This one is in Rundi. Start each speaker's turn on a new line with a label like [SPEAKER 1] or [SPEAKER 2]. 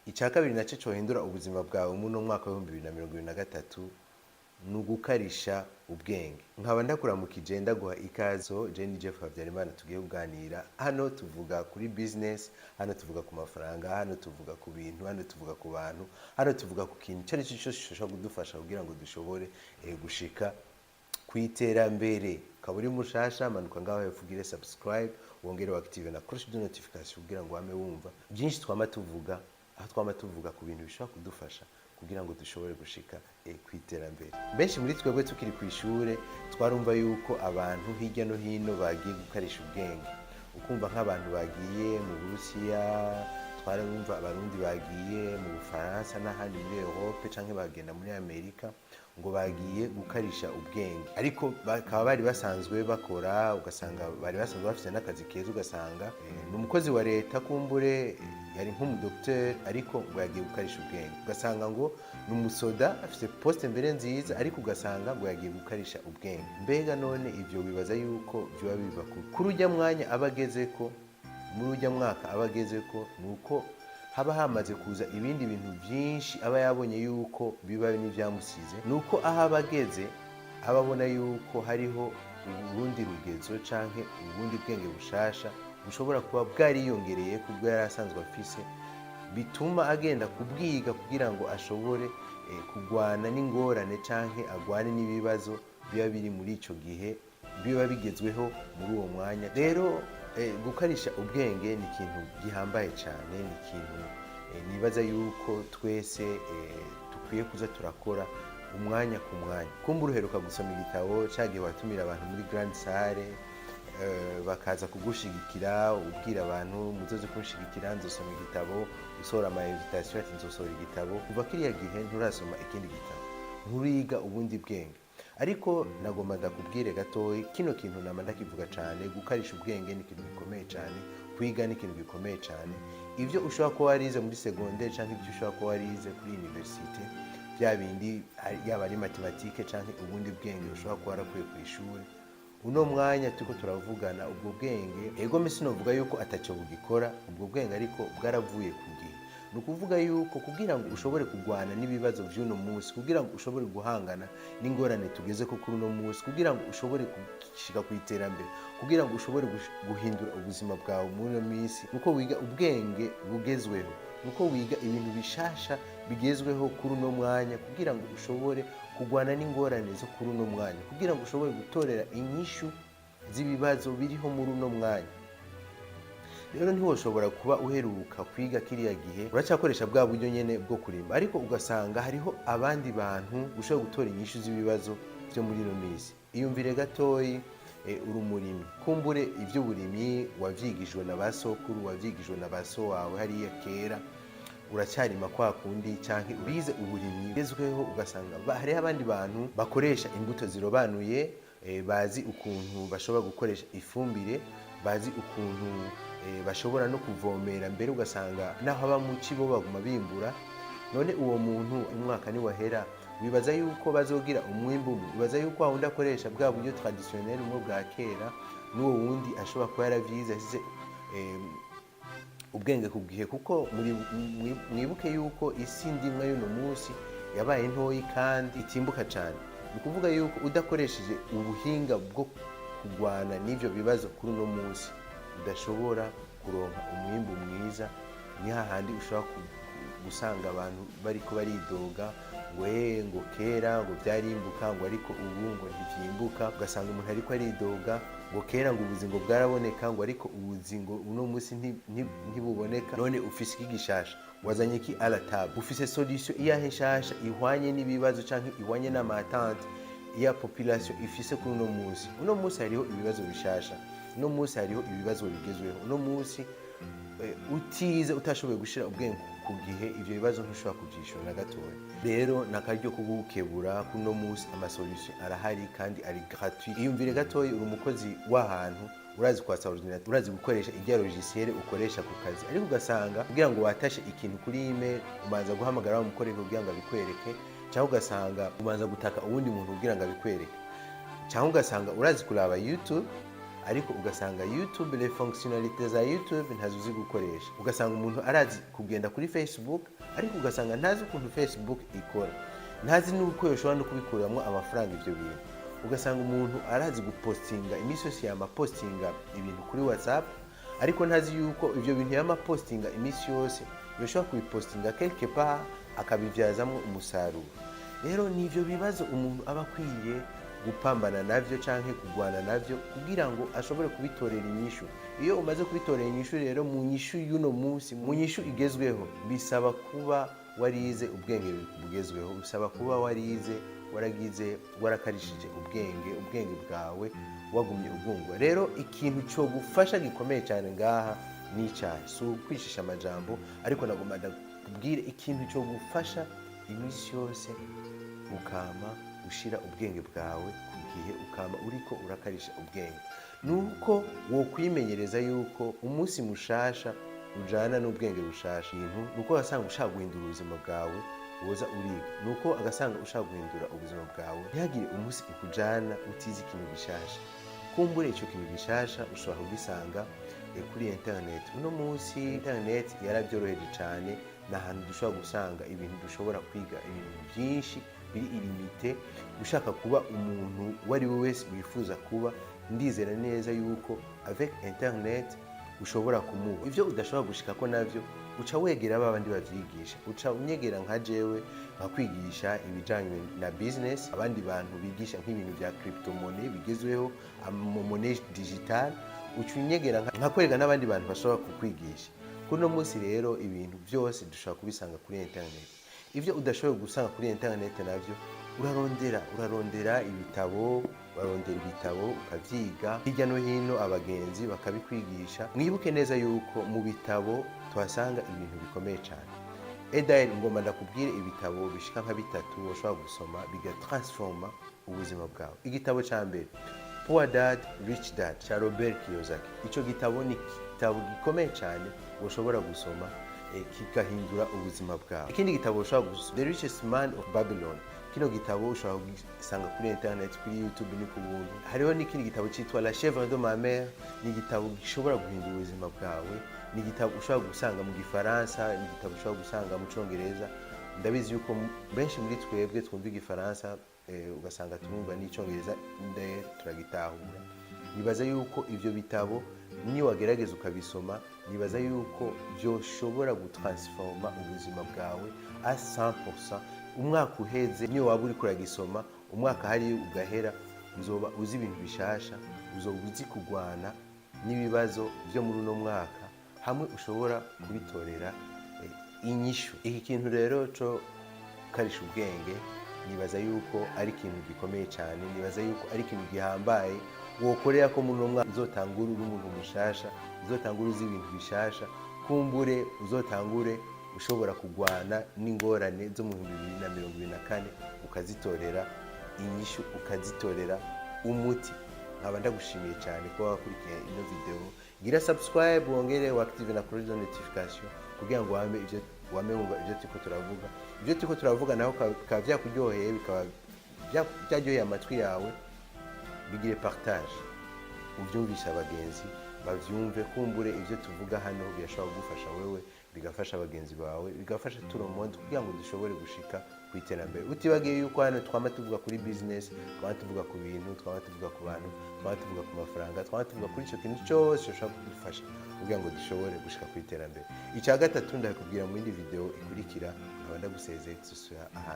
[SPEAKER 1] Icya kabiri nacyo cyohindura ubuzima bwawe muri uno mwaka wa 2023 ni ugukarisha ubwenge. Nkaba ndakuramukije, ndaguha ikaze. Jenny Jeff Habyarimana, tugiye kuganira. Hano tuvuga kuri business, hano tuvuga ku mafaranga, hano tuvuga ku bintu, hano tuvuga ku bantu, hano tuvuga ku kintu icyo ari cyo cyose gishobora kudufasha kugira ngo dushobore gushika ku iterambere. Ukaba uri mushasha, manuka ngaho hepfo ugire subscribe, wongere active na cloche de notification kugira ngo wame wumva byinshi twama tuvuga, aho twama tuvuga ku bintu bishobora kudufasha kugira ngo dushobore gushika ku iterambere. Benshi muri twebwe tukiri ku ishure twarumva yuko abantu hirya no hino bagiye gukarisha ubwenge, ukumva nk'abantu bagiye mu Burusiya, twarumva Abarundi bagiye mu Bufaransa n'ahandi muri Europe, canke bagenda muri Amerika ngo bagiye gukarisha ubwenge, ariko bakaba bari basanzwe bakora, ugasanga bari basanzwe bafite n'akazi keza, ugasanga ni umukozi wa leta, kumbure yari nk'umudokiteri, ariko ngo yagiye gukarisha ubwenge, ugasanga ngo ni umusoda afite poste mbere nziza, ariko ugasanga ngo yagiye gukarisha ubwenge. Mbega none ivyo wibaza yuko vyoba biva kuri ujya mwanya aba agezeko, muri ujya mwaka aba agezeko? Ni uko haba hamaze kuza ibindi bintu byinshi aba yabonye yuko biba n'ibyamusize, ni uko aho aba ageze aba abona yuko hariho urundi rugezo canke ubundi bwenge bushasha bushobora kuba bwariyongereye ku bwo yari asanzwe afise, bituma agenda kubwiga kugira ngo ashobore kugwana n'ingorane canke agwane n'ibibazo biba biri muri ico gihe, biba bigezweho muri uwo mwanya. Rero gukarisha ubwenge ni ikintu gihambaye cyane, ni ikintu nibaza yuko twese dukwiye kuza turakora umwanya ku mwanya. Kumva uruheruka gusoma igitabo cagihe watumira abantu muri grande salle, bakaza kugushigikira, ubwira abantu: "Muzoze kunshigikira, nzosoma igitabo", usohora ama invitation ati: "Nzosohora igitabo." Kuva kiriya gihe nturasoma ikindi gitabo, nturiga ubundi bwenge. Ariko nagomba ndakubwire gatoyi kino kintu, nama ndakivuga cyane: gukarisha ubwenge ni ikintu gikomeye cyane, kwiga ni ikintu gikomeye cyane. Ibyo ushobora kuba warize muri secondaire cyangwa ibyo ushobora kuba warize kuri université, bya bindi yaba ari mathématiques cyangwa ubundi bwenge ushobora kuba warakuye ku ishuri, uno mwanya turiko turavugana, ubwo bwenge, ego misi novuga yuko atacyo bugikora ubwo bwenge, ariko bwaravuye ku gihe. Ni ukuvuga yuko kugira ngo ushobore kurwana n'ibibazo by'uno munsi, kugira ngo ushobore guhangana n'ingorane tugeze ko kuri uno munsi, kugira ngo ushobore gushika ku iterambere, kugira ngo ushobore guhindura ubuzima bwawe muri ino minsi, nuko wiga ubwenge bugezweho, nuko wiga ibintu bishasha bigezweho kuri uno mwanya, kugira ngo ushobore kurwana n'ingorane zo kuri uno mwanya, kugira ngo ushobore gutorera inyishu z'ibibazo biriho muri uno mwanya. Rero ntiwoshobora kuba uheruka kwiga kiriya gihe, uracyakoresha bwa buryo nyene bwo kurima, ariko ugasanga hariho abandi bantu ushobora gutora inyishu z'ibibazo byo muri ino minsi. Iyumvire gatoyi, uri umurimyi, kumbure iby'uburimyi wavyigishijwe na ba sokuru, wavyigishijwe na ba so wawe hariya kera, uracyarima kwa kundi, canke urize uburimyi bugezweho, ugasanga hariho abandi bantu bakoresha imbuto zirobanuye, bazi ukuntu bashobora gukoresha ifumbire, bazi ukuntu bashobora no kuvomera mbere, ugasanga naho aba muci bo baguma bimbura. None uwo muntu umwaka niwahera, wibaza yuko bazogira umwimbu umwe? Wibaza yuko wa wundi akoresha bwa buryo traditionnel, umwe bwa kera, n'uwo wundi ashobora kuba yaravyize, asize ubwenge ku gihe? Kuko mwibuke yuko isi ndimwa y'uno munsi yabaye ntoyi kandi itimbuka cyane. Ni ukuvuga yuko udakoresheje ubuhinga bwo kurwana n'ivyo bibazo kuri uno munsi, udashobora kuronka umwimbu mwiza. Ni hahandi ushobora gusanga abantu bariko baridoga ngo ngo kera ngo byarimbuka, ngo ariko ubu ngo ntivyimbuka. Ugasanga umuntu ariko aridoga ngo kera ngo ubuzingo bwaraboneka, ngo ariko ubuzingo uno munsi ntibuboneka. None ufise iki gishasha? Wazanye iki à la table? Ufise solution iyahe nshasha ihwanye n'ibibazo canke ihwanye n'ama attentes ya population ifise kuri uno munsi? Uno munsi hariho ibibazo bishasha, uno munsi hariho ibibazo bigezweho. Uno munsi utize, utashoboye gushira ubwenge ku gihe, ivyo bibazo ntushobora kuvyishura na gatoya. Rero nakaryo ko gukebura kuno munsi, ama solution arahari kandi ari gratuit. Iyumvire gatoya, uri umukozi w'ahantu, urazi kwasa ordinateur, urazi gukoresha irya logiciel ukoresha ku kazi, ariko ugasanga kugira ngo watashe ikintu kuri email ubanza guhamagara wa mukorera kugira ngo abikwereke, cyangwa ugasanga ubanza gutaka uwundi muntu kugira ngo abikwereke, cyangwa ugasanga urazi kuraba YouTube. Ariko ugasanga YouTube, les fonctionnalités za YouTube ntazo uzi gukoresha. Ugasanga umuntu arazi kugenda kuri Facebook, ariko ugasanga ntazi ukuntu Facebook ikora, ntazi n'uko yoshobora no kubikuramwo amafaranga ivyo bintu. Ugasanga umuntu arazi gupostinga iminsi yose, yama postinga ibintu kuri WhatsApp, ariko ntazi yuko ivyo bintu yama postinga iminsi yose yoshobora kubipostinga quelque part akabivyazamwo umusaruro. Rero ni ivyo bibazo umuntu aba akwiye gupambana navyo canke kugwana navyo kugira ngo ashobore kubitorera inyishu. Iyo umaze kubitorera inyishu rero, mu nyishu y'uno munsi, mu nyishu igezweho, bisaba kuba warize ubwenge bugezweho, bisaba kuba warize, waragize, warakarishije ubwenge, ubwenge bwawe wagumye ubwungwa. Rero ikintu cyo gufasha gikomeye cyane ngaha ni icyayi. Si ukwishisha amajambo, ariko nagomba ndakubwire ikintu cyo gufasha iminsi yose ukama ushira ubwenge bwawe ku gihe, ukama uriko urakarisha ubwenge, nuko wokwimenyereza yuko umunsi mushasha ujana n'ubwenge bushasha. Ibintu nuko wasanga ushaka guhindura ubuzima bwawe, woza uriga, nuko agasanga ushaka guhindura ubuzima bwawe, ntihagire umunsi ukujana utize ikintu gishasha. Kumbure icyo kintu gishasha ushobora kugisanga kuri internet. Uno munsi internet yarabyoroheje cyane, ni ahantu dushobora gusanga ibintu, dushobora kwiga ibintu byinshi biri illimité. Ushaka kuba umuntu uwo ari we wese wifuza kuba, ndizera neza yuko avec internet ushobora kumuba. Ibyo udashobora gushikako navyo, uca wegera ba bandi bavyigisha, uca unyegera nka jewe nkakwigisha ibijanye na business, abandi bantu bigisha nk'ibintu vya cryptomonnaie bigezweho, monnaie digitale, uca unyegera nkakwereka n'abandi bantu bashobora kukwigisha. Kuno munsi rero ibintu byose dushobora kubisanga kuri internet. Ibyo udashoboye gusanga kuri internet navyo, urarondera ibitabo, urarondera ibitabo ukavyiga hirya no hino, abagenzi bakabikwigisha. Mwibuke neza yuko mu bitabo tuhasanga ibintu bikomeye cyane. Edael, ngomba ndakubwire ibitabo bishika nka bitatu ushobora gusoma bigatransforma ubuzima bwawe. Igitabo ca mbere, Poor Dad Rich Dad cya Robert Kiyosaki. Ico gitabo ni igitabo gikomeye cyane ushobora gusoma kigahindura ubuzima bwawe. Ikindi gitabo ushobora gusoma, The Richest Man of Babylon. Kino gitabo ushobora kugisanga kuri internet, kuri YouTube, ni ku buntu. Hariho n'ikindi gitabo cyitwa La Chèvre de ma mère. Ni igitabo gishobora guhindura ubuzima bwawe. Ni igitabo ushobora gusanga mu Gifaransa, ni igitabo ushobora gusanga mu Congereza. Ndabizi yuko benshi muri twebwe twumva Igifaransa, ugasanga turumva n'Icyongereza nde turagitahura. Nibaza yuko ivyo bitabo niwagerageza ukabisoma, nibaza yuko byoshobora gutransforma ubuzima bwawe à 100%. Umwaka uheze, niyo waba uriko uragisoma, umwaka hari ugahera, uzoba uzi ibintu bishasha, uzoba uzi kugwana n'ibibazo byo muri uno mwaka, hamwe ushobora kubitorera inyishu. Iki kintu rero co karisha ubwenge, nibaza yuko ari ikintu gikomeye cyane, nibaza yuko ari ikintu gihambaye wokorera ko muri uno mwaka uzotangura uri umuntu mushasha, uzotangura uzi ibintu bishasha, kumbure uzotangure ushobora kugwana n'ingorane zo mu 2024, ukazitorera inyishu, ukazitorera umuti. Nkaba ndagushimiye cyane kuba wakurikiye ino video. Gira subscribe, wongere active na cloche de notification kugira ngo wame ivyo wame wumva ivyo turiko turavuga. Ivyo turiko turavuga naho bikaba vyakuryoheye, bikaba byaryoheye amatwi yawe, bigire partage, ubyumvishe abagenzi bavyumve. Kumbure ivyo tuvuga hano birashobora kugufasha wewe, bigafasha bagenzi bawe, bigafasha tout le monde kugira ngo dushobore gushika ku iterambere. Utibagiye yuko hano twama tuvuga kuri business, twama tuvuga ku bintu, twama tuvuga ku bantu, twama tuvuga ku mafaranga, twama tuvuga kuri ico kintu cyose gishobora kudufasha kugira ngo dushobore gushika ku iterambere. Icya gatatu ndakubwira mu yindi video ikurikira. Nkaba ndagusezeye, tuzosubira ahandi.